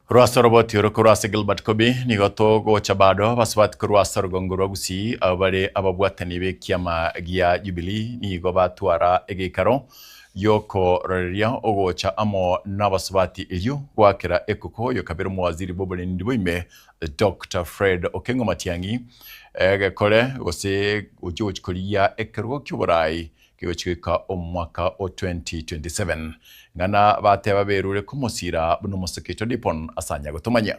Korwa ase oroboti oro korwa ase Gilbert Kobi, nigo togocha bado abasubati korwa ase orogongo rwa Gusii abwo bare ababwatani b'ekiama gia Jubilee nigo batwara egeikaro gi'okororeria ogocha amo nabasubati erio goakera ekoko yokabere omowaziri bw'oborendi boime Doctor Fred Okengo Matiang'i egekore gose gochia gochia korigia ekerogo ki'oborai kegochia goika omwaka o 2027. Ng'ana bateba berure komosira buna omosike oito Dipon ase anya gotomanyia.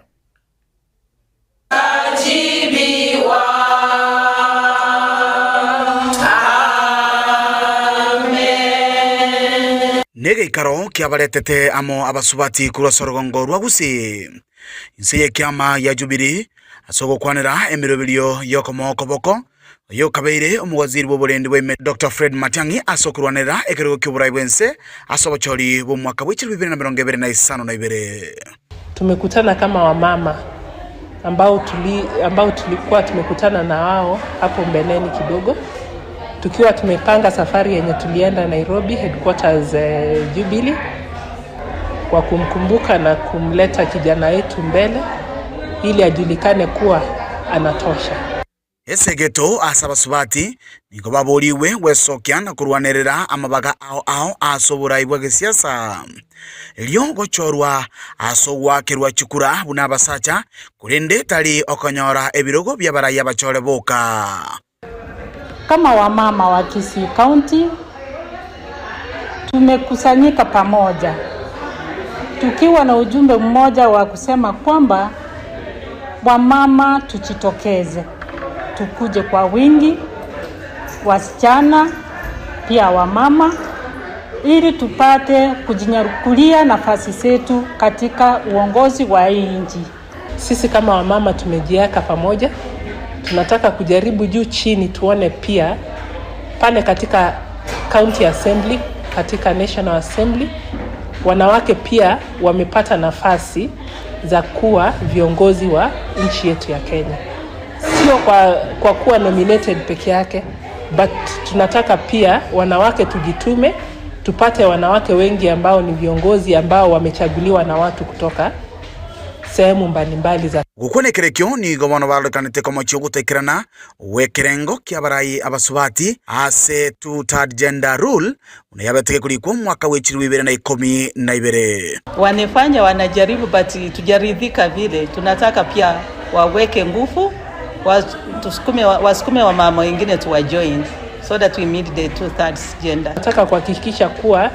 Negeikaro kiabaretete amo abasubati korwa ase orogongo rwa Gusii, inse y'ekiama gia Jubilee, ase ogokwanera emeroberio y'okomoa okoboko Oyokabeire omowaziri bw'oborendi bwa ime Doctor Fred Matiang'i ase okorwanerera ekerogo ki'oborai bw'ense ase obochori bw'omwaka bwe 2022. Tumekutana kama wamama ambao tuli, ambao tulikuwa tumekutana na wao hapo mbeleni kidogo tukiwa tumepanga safari yenye tulienda Nairobi headquarters Jubilee kwa kumkumbuka na kumleta kijana wetu mbele ili ajulikane kuwa anatosha. Esegeto ase abasubati nigo baborigwe gwesokia na korwanerera amabaga ao ao ase oborai bw'egesiasa, erio gochorwa ase ogoakerwa chikura buna abasacha, korende tari okonyora ebirogo bi'abarai abachore boka. Kama wamama wa Kisii County tumekusanyika pamoja tukiwa na ujumbe mmoja wa kusema kwamba wamama tujitokeze, tukuje kwa wingi, wasichana pia wamama, ili tupate kujinyakulia nafasi zetu katika uongozi wa hii nchi. Sisi kama wamama tumejiweka pamoja, tunataka kujaribu juu chini, tuone pia pale katika county assembly, katika national assembly wanawake pia wamepata nafasi za kuwa viongozi wa nchi yetu ya Kenya, sio kwa kuwa nominated peke yake, but tunataka pia wanawake tujitume, tupate wanawake wengi ambao ni viongozi ambao wamechaguliwa na watu kutoka sehemu mbalimbali za Gokwana ekerekio nigo bono barorekanete komochia ogotaikerana gw'ekerengo ki'abarai abasubati ase two third gender rule buna yabete gekorikwa omwaka bwe chilifu ibere na ikomi na ibere. Wanefanya wanajaribu but tujaridhika vile. Tunataka pia waweke nguvu wasukume wasukume wamama wengine tuwa join so that we meet the two thirds gender. Nataka kuhakikisha kuwa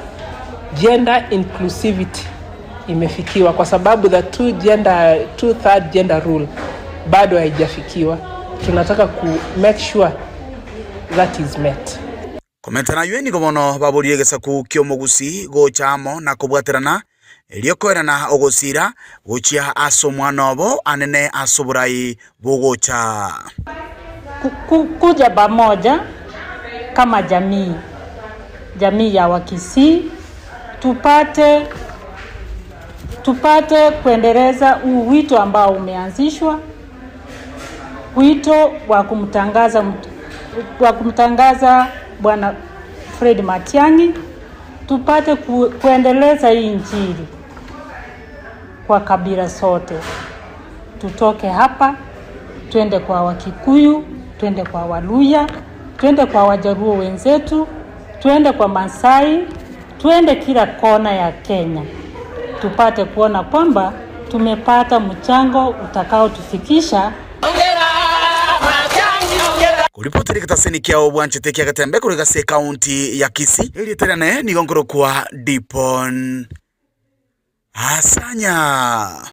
gender inclusivity imefikiwa kwa sababu the two third gender rule bado haijafikiwa. Tunataka ku make sure that is met. Komenta naywe nigo bono baborire egesaku ki'omogusi gocha amo na kobwaterana erio koerana ogosira gochia ase omwana obo anene ase oborai bogocha. Kuja pamoja kama jamii, jamii ya Wakisii, tupate kuendeleza huu wito ambao umeanzishwa, wito wa kumtangaza Bwana Fred Matiang'i, tupate kuendeleza hii injili kwa kabila zote. Tutoke hapa twende kwa Wakikuyu, twende kwa Waluya, twende kwa Wajaluo wenzetu, twende kwa Masai, twende kila kona ya Kenya, tupate kuona kwamba tumepata mchango utakaotufikisha. Koripoteri getaseni kia obwanchete kia Getembe korwa ase ekaunti ya Kisii, erieta riane nigo nkorokwa Dipon Asanya.